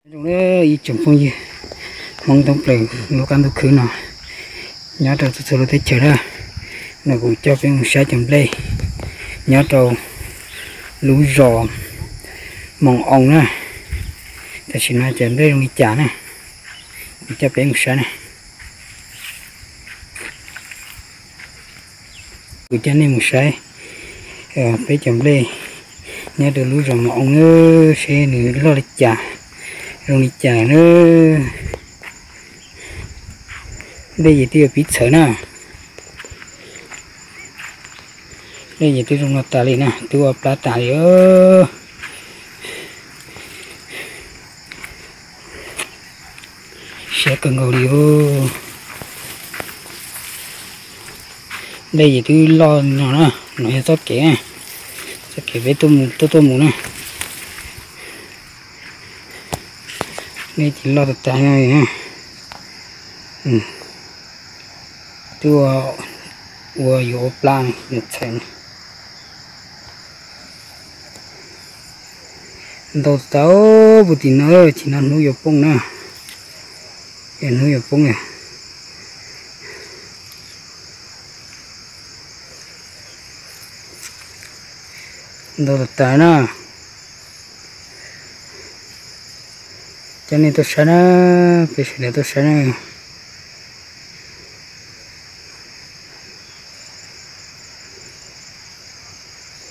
Zoo ib tsoom phooj ywg Hmoob thoob plaws lub qab ntuj khwb no, nyob rau txhua txhua lub teb chaws na, no kuv coj peb mus saib cov nplej nyob rau lub zos Moos Oo na. Tam sim no cov nplej zoo li cas na, kuv coj peb mus saib na. Kuv coj nej mus saib peb cov nplej nyob rau lub zos Moos Oo na, seb nws loj li cas, zoo li cas na. Nplej ces twb yuav pib txhawv na. Nplej ces twb zoo no tas li na, twb ua plab tas li. Siab kawg nkaus li os. Nplej ces twb loj no na, no yog txoj kev, txoj kev peb tuaj mus na. Nplej ces loj tas tas no. Twb ua yuav ua plab yuav txhawv. Ntau tas tas puag tim no, tim no hnub yuav poob na. Hnub yuav poob na. Ntau tas tas na. Coj nej tuaj saib na, peb sawv daws tuaj saib na.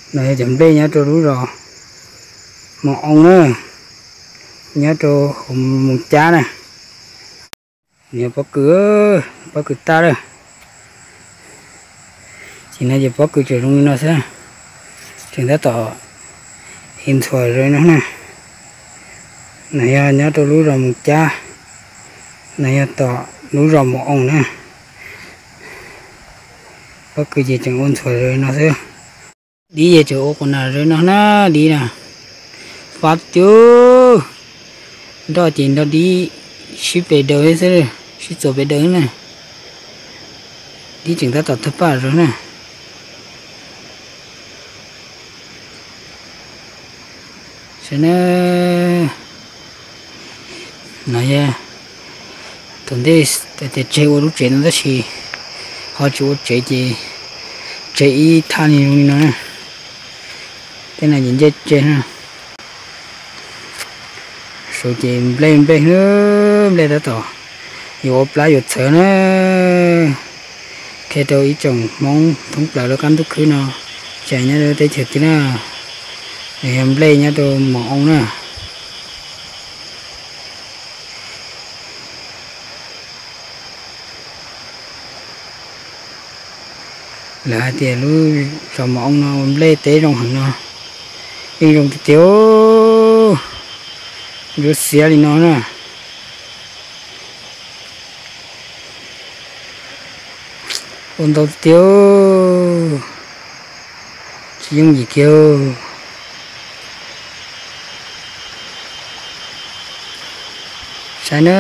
No yog cov nplej nyob rau lub zos Moos Oo na, nyob rau hauv Moos Cab na. Nws yog pob kws, pob kws tag lawm. Ces no ces pob kws tseem zoo li no xwb, tseem tab tom ib ntxhuav zaws no na. No yog nyob rau lub zos Moos Cab, no yog tom lub zos Moos Oo na. Pob kws ces tseem ua ntxhuav zaws no xwb. Dib ces tseem ua quas nas zaws no na, dib na. Fab tiag, nroj ces nroj dib sib pes daws xwb, sib txuas pes daws na. Dib tseem tab tom tawg paj zaws na. Saib na, no yog thaum ntej tias tseg ua lub tsev no tab sis ho tsis ua tsev ces tseg ib thaj li zoo li no na. Tej no ces ncej tseg na. Saum ces nplej nplej, nplej tab tom yuav ua plab yuav txhawv na. Qhia rau ib tsoom Hmoob thoob plaws lub qab ntuj khwb no, tsis hais nyob rau teb chaws twg na, nws yog nplej nyob rau Moos Oo na. Lawv hais tias lub zos Moos Oo no ua nplej teb zoo heev no, yeej zoo tiag tiag, ntsuab xiab li no na. Ua ntau tiag, tsis yooj yim kiag. Saib na,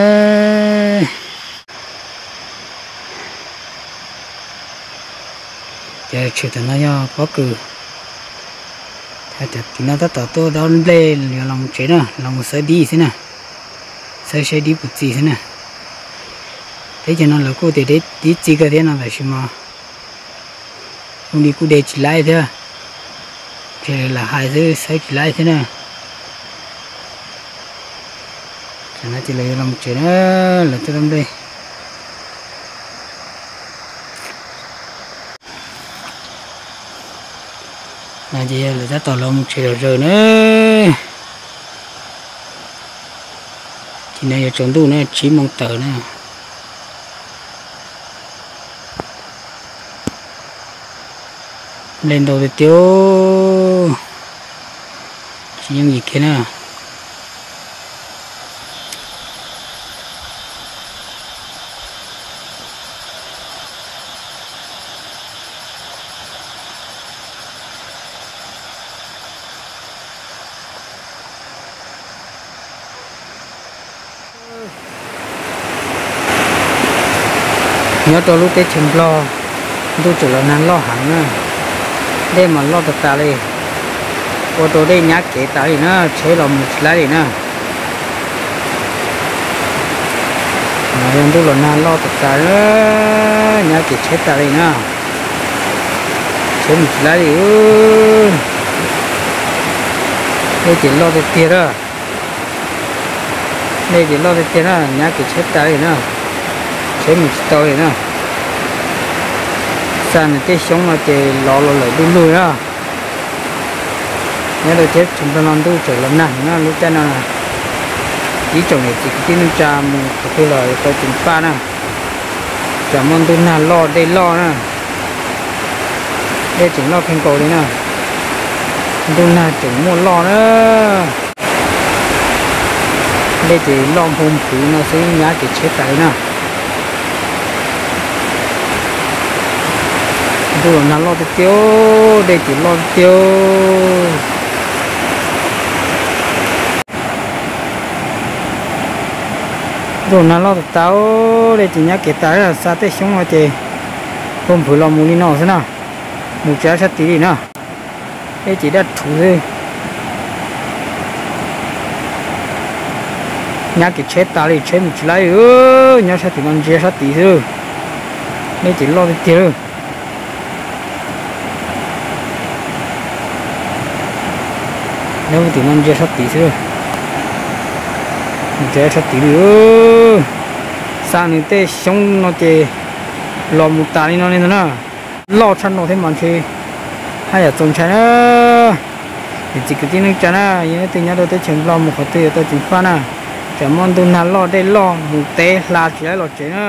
cov tshwm tam no yog pob kws. Cov tim no tab tom tuaj dob nplej yuav los mus tsev na, los mus xawb dib xwb na, xawb saib dib puas txi xwb na. Teb chaws no lawv kuj tias dib txi kawg thiab no tab sis mas zoo li kuj de tsis laib thiab, ces lam hais xwb, xawb tsis laib thiab na. Tam no ces lawv yuav los tsev na, lawv tuaj dob nplej. No ces yog lawv tab tom los mus tsev zom zaws na. Ces no yuav tsaus ntuj na, tsib moos tawm na. Nplej ntau tiag tiag, tsis yooj yim kiag na. Nyob rau lub teb chaws Nplog, ntuj tseem los nag loj heev na, dej mas loj tas tas li, ua rau dej nyab kev tas li na, tsheb los mus tsis laib li na. Yog ntuj los nag loj tas tas, nyab kev tsheb tas li na. Tsheb mus tsis laib li. Dej ces loj tiag tiag na. Dej ces loj tiag tiag na, nyab kev tsheb tas li na. Tsheb mus tsis tau li na. Xa nws tej xyoob no ces lov los lawm du lug na. Nyob rau teb chaws Nplog no ntuj tseem los nag na lub caij no. Ib tsoom niam txiv kwv tij neej tsa mus qhov twg los tau ceev faj na. Tsam muaj ntuj nag loj dej loj na. Dej tseem loj kawg nkaus li na. Ntuj nag tseem muaj loj na. Dej ces loj nphau nphwv no xwb, nyab kev tsheb tas li na. Ntuj los nag loj tiag tiag, dej ces loj tiag tiag. Ntuj los nag loj tas tas, dej ces nyab kev tas, xa tej xyoob no ces nphau nphwv los mus li no xwb na. Mus tsis laib sab tid li na. Dej ces daj rhuv xwb. Nyab kev tsheb tas li, tsheb mus tsis laib li. Nyob sab tim no ntsia sab tid xwb. Dej ces loj tiag tiag li. Nyob tim no ntsia sab tid xwb. Mus tsis laib sab tid li. Xa nws tej xyoob no ces los mus tas li no li ntag na. Loj tshaj no thiab mas ntshe haj yam txaus ntshai na. Niam txiv kwv tij neej tsa na, yog leej twg nyob rau teb chaws Nplog mus qhov twg yuav tau ceev faj na. Tsam muaj ntuj nag loj dej loj mus teb hla tsis laib los tsev na.